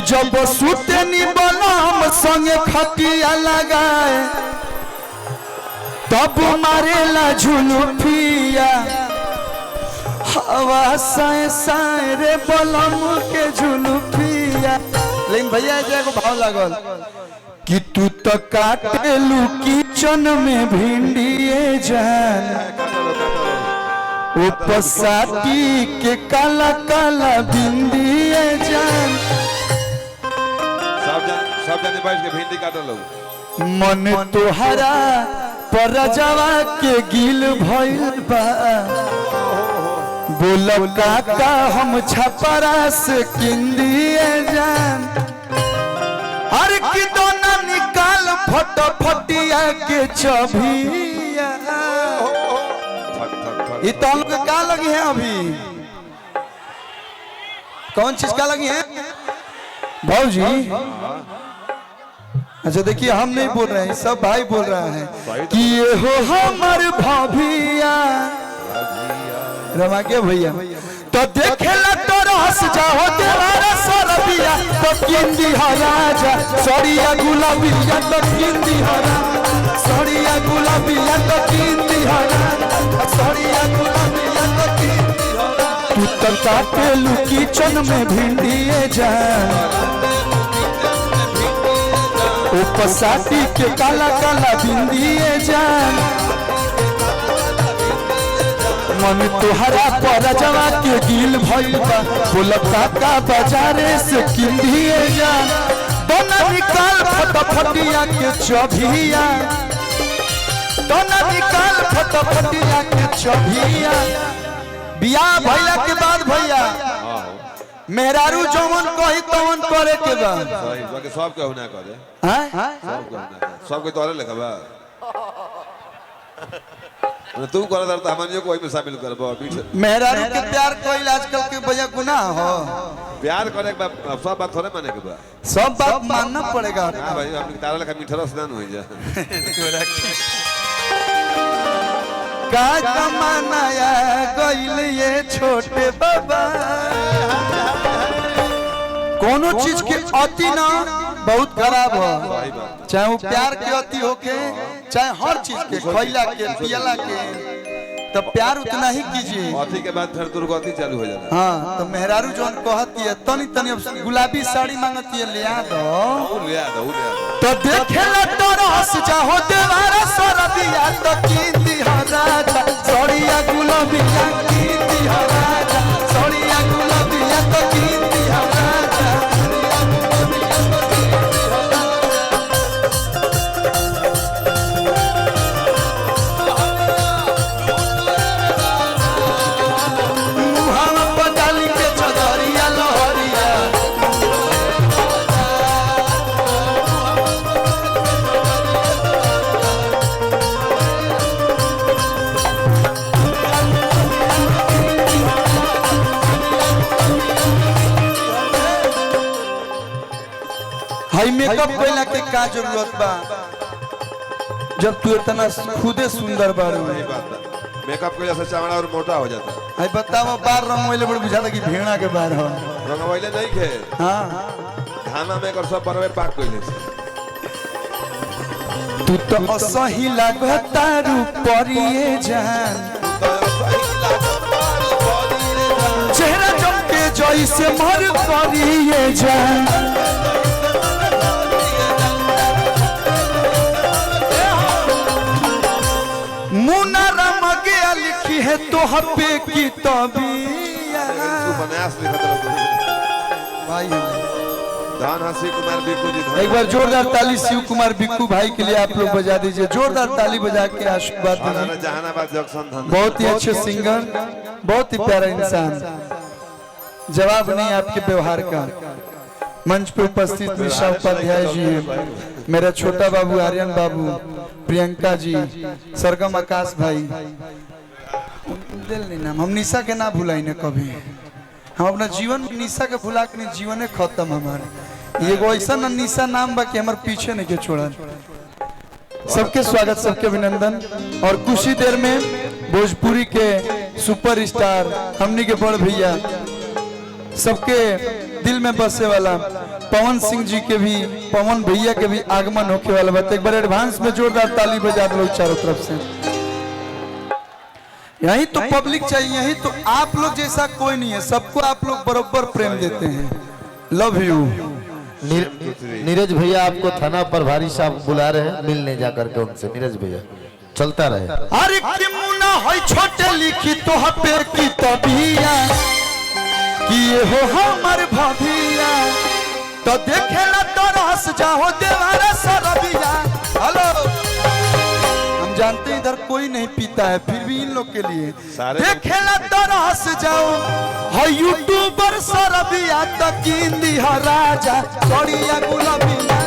जब सुतनी बलम संगे खटिया लगाए तब मारेला झुलुफिया हवा साए साए रे बलम के झुलुफिया। लेकिन भैया एगो भाव लागल कि तू तो काटेलू किचन में भिंडिए जान, उपसाटी के काला काला बिंदिए जान। सब जाने बैठ के भिंडी काटल लोग। मन तोहरा पर जवा के गिल भइल बा, बोल काका हम छपरा से किंदिए जान। अरे कि दोना निकाल फट फटिया के चभिया। ये तो हम लोग के का लगी है अभी, कौन चीज का लगी है भाजी? अच्छा देखिए हम नहीं बोल रहे हैं, सब भाई बोल रहे हैं कि ये हो हमार भाभिया रमा के भैया। तो देखेला तो रस जाओ तेरा सरबिया तो किंदी राजा सड़िया गुलाबिया तो किंदी हरा सड़िया गुलाबिया तो किंदी हरा सड़िया गुलाबिया तो किंदी हरा। तू तो काटेलू किचन में भिंडिए जा, उपसाती के काला काला बिंदिए जान। मन तोहरा पर जवा के गिल भइल बा, बोल काका बाजारे से किंदिए जान। दोना निकाल फटफटिया के चभिया, दोना निकाल फटफटिया के चभिया। बियाह भइला के बाद भैया मेहरारू जवन कही तवन करे के बा। सही बाकी सब केहू ना करे, हैं? सब केहू ना करे, सब के तोरे लेखा बा। तू करे त हमनियो को ओइ में शामिल करबो। मेहरारू के प्यार कइल आजकल के भैया गुनाह हो। प्यार करे के बा, सब बात थोड़े माने के बा, सब बात मानना पड़ेगा। हां भाई हमनी तारा लेखा मीठा रस ना होई जा। का जमाना गइल ये छोटे बाबा, कोनो चीज के अति ना बहुत खराब हो, चाहे वो प्यार के अति होके चाहे हर चीज के, खैला के पियला के, तो प्यार उतना ही कीजिए। अति के बाद फिर दुर्गति चालू हो जाला। हाँ तो मेहरारू जोन कहती है तनी तनी अब गुलाबी साड़ी मांगती है लिया दो, लिया दो, लिया दो। तो देखेला तो रस जाहो देवारा सरबिया तो किंदी राजा सड़िया गुलाबिया किंदी राजा सड़िया गुलाबिया तो किंदी राजा। मुहावा पर डाली के चदरिया लहरिया, हाई मेकअप कइला के का जरूरत बा जब तू इतना खुदे सुंदर बारू। मेकअप के जैसे चमड़ा और मोटा हो जाता है। हाय बताओ बार रंगोइले बड़ बुझाता कि भेड़ा के बार हो। रंगोइले नहीं खे। हां घामा में कर सब परवे पाक कइले से। तू तो असही लागता रूपरिए जान, चेहरा चमके जैसे मर करिए जान। मुना राम गया लिखी है तो हपे की तबिया। भाई धान हसी कुमार बिक्कू जी, एक बार जोरदार ताली शिव कुमार बिक्कू भाई के लिए आप लोग बजा दीजिए, जोरदार ताली बजा के आशीर्वाद दीजिए। जहानाबाद जंक्शन धन, बहुत ही अच्छे सिंगर, बहुत ही प्यारा इंसान, जवाब नहीं आपके व्यवहार का। मंच पे उपस्थित निशा उपाध्याय जी हैं, मेरा छोटा बाबू आर्यन बाबू, प्रियंका जी, सरगम आकाश भाई, दिल नहीं नाम हम निशा के ना भुलाई ना कभी, हम अपना जीवन में निशा के भुला के नहीं, जीवन खत्म हमारे। एगो ऐसा ना निशा नाम बा कि हमारे पीछे नहीं के छोड़ा। सबके स्वागत, सबके अभिनंदन। और कुछ ही देर में भोजपुरी के सुपर स्टार हमनी के बड़ भैया, सबके दिल में बसे वाला पवन सिंह जी के भी, पवन भैया के भी आगमन होके वाला बात। एक बार एडवांस में जोरदार ताली बजा दो चारों तरफ से। यही तो पब्लिक चाहिए, यही तो आप लोग जैसा कोई नहीं है, सबको आप लोग बराबर प्रेम देते हैं। Love you. Neeraj भैया आपको थाना प्रभारी साहब बुला रहे हैं, मिलने जा करके उनसे। नीरज भैया चलता रहे। अरे कि मुना है छोटे लिखी तो पे की तबिया कि ये हो हमर भाभिया, तो देखेला तरस जाहो देवारा सरबिया। हेलो, हम जानते हैं इधर कोई नहीं पीता है, फिर भी इन लोग के लिए सारे देखेला तरस जाओ है यूट्यूबर सरबिया, तकिंदी राजा सड़िया गुलाबिया।